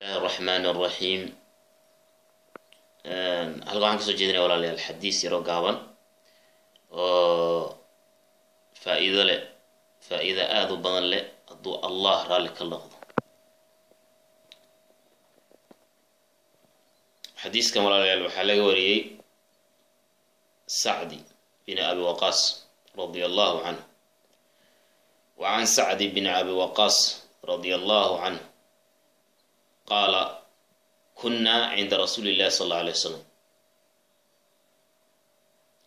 Raxmaan raxiim. Halka waxaan kasoo jeedinaya, walaalayaal, xadiis yaroo gaaban oo faa-iido leh, faa-iida aada u badan leh hadduu Allah raalli ka noqdo. Xadiiskan, walaalayaal, waxaa laga wariyey Sacdi bin Abi Waqaas radia allahu canhu. Wa can Sacdi bin Abi Waqaas radia allahu canhu qaala: kuna cinda rasuuli illahi sal alla alay wasalam,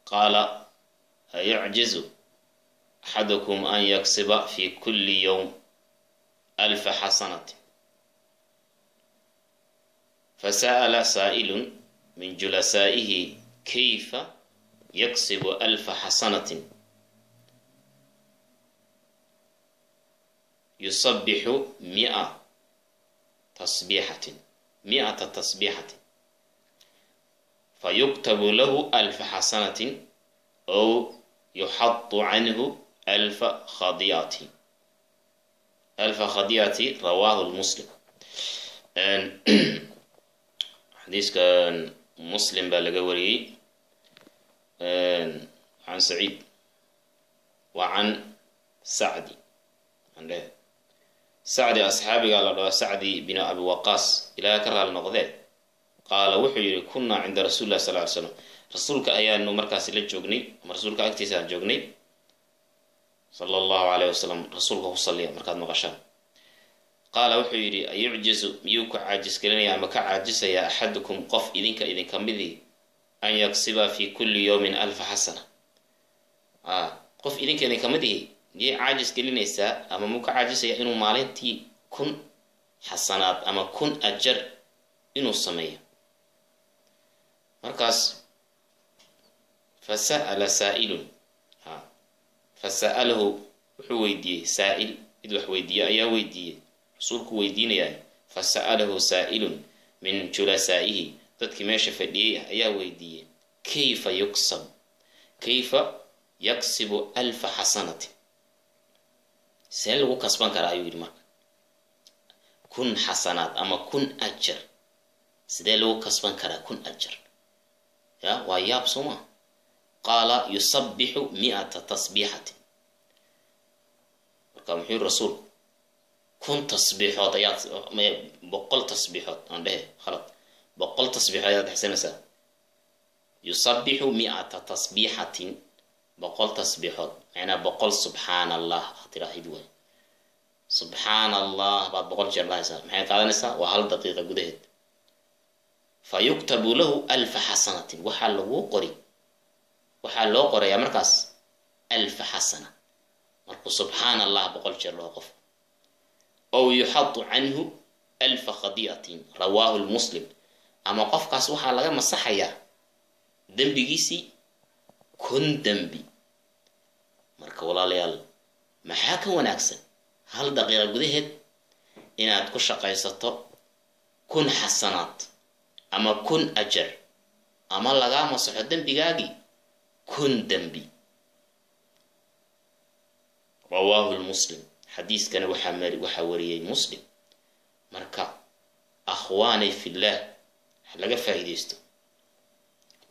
qaala: ayacjizu axadukum an yaksiba fi kuli yowm alfa xasanati? Fasa'ala saa'ilun min julasaa'ihi: kayfa yaksibu alfa xasanatin? Yusabixu mia tasbiixatin, mi'ata tasbiixatin, fayuktabu lahu alfa xasanatin ow yuxadu canhu alfa khadiati, alfa khadiati. Rawaahu lmuslim. Xadiiskan Muslim baa laga wariyey. Can Saciid wa can Sacdi andhe Sacdi, asxaabigaa la dhaho Sacdi bin Abi Waqaas, ilaaha ka raali noqdee, qaala wuxuu yihi: kunnaa cinda rasuli lah sal ly slam, rasuulka ayaanu markaasi la joognay ama rasuulka agtiisa aan joognay sala allahu alayh wasalam. Rasuulka ku saliya markaad maqashaan. Qaala wuxuu yidhi: ayucjizu, miyuu ku caajisgelinaya ama ka caajisayaa, axadukum, qof idinka idinka midii, an yaksiba fi kulli yowmin alfa xasana? Qof idinka idinka midihi miyay caajis gelinaysaa ama muu ka caajisaya inuu maalintii 1000 xasanaad ama 1000 ajar inuu sameeyo? Markaas fasa'ala saa'ilun, fasa'alahu, wuxuu weydiiyey, saa'il, mid wax weydiiye ayaa weydiiyey, rasuulku weydiinayaa. Fasa'alahu saa'ilun min julasaa'ihi, dadkii meesha fadhiyey ah ayaa weydiiyey: kayfa yuksab, kayfa yaksibu alfa xasanatin, see lagu kasban karaa, ayuu yidhi, marka 1000 xasanaad ama 1000 ajar sidee lagu kasban karaa 1000 ajar? Ya, waa yaab, soo maa? Qaala: yusabixu mi'ata tasbiixatin. Marka muxuu yiri rasuulku? 1000 tasbiixood ayaad, 100 tasbiixood aan dhehe, khalad, 100 tasbiixood ayaad dhexsanaysaa. Yusabixu mi'ata tasbiixatin, 100 tasbiixood, macnaa 100 subxaana allah aad tiraahid waay. Subxaana allah baad 100 jeer dhahaysaa. Maxay qaadanaysaa? Waa hal daqiiqa gudaheed. Fa yuktabu lahu alfa xasanatin, waxaa laguu qori, waxaa loo qorayaa markaas alfa xasana markuu subxaana allah 100 jeer dhaho qof, ow yuxadu canhu alfa khadi'atin. Rawaahu lmuslim. Ama qofkaas waxaa laga masaxayaa dembigiisii 1000 dembi. Marka walaalayaal, maxaa ka wanaagsan hal daqiiqa gudaheed inaad ku shaqaysato 1000 xasanaad ama 1000 ajar ama lagaa masaxo dembigaagii 1000 dembi? Rawaahu lmuslim. Xadiiskana waxaa wariyey Muslim. Marka akhwaanay fillaah, ha laga faa'iidaysto,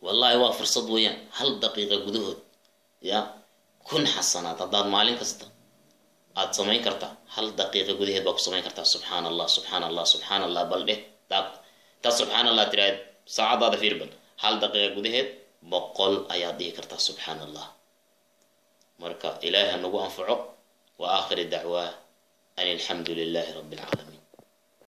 wallahi waa fursad weeyaan. Hal daqiiqa gudahood ya 1000 xasanaad haddaad maalin kasta aad samayn kartaa, hal daqiiqa gudaheed baa ku samayn kartaa. Subxaana allah, subxaana allah, subxaana allah, bal dheh intaad subxaana allah tiraahd, saacadaada fiir, bal hal daqiiqa gudaheed 100 ayaad dhihi kartaa subxaana allah. Marka ilaahi ha nagu anfaco. Wa aakhiri dacwaa an alxamdu lilahi rabbi alcaalamiin.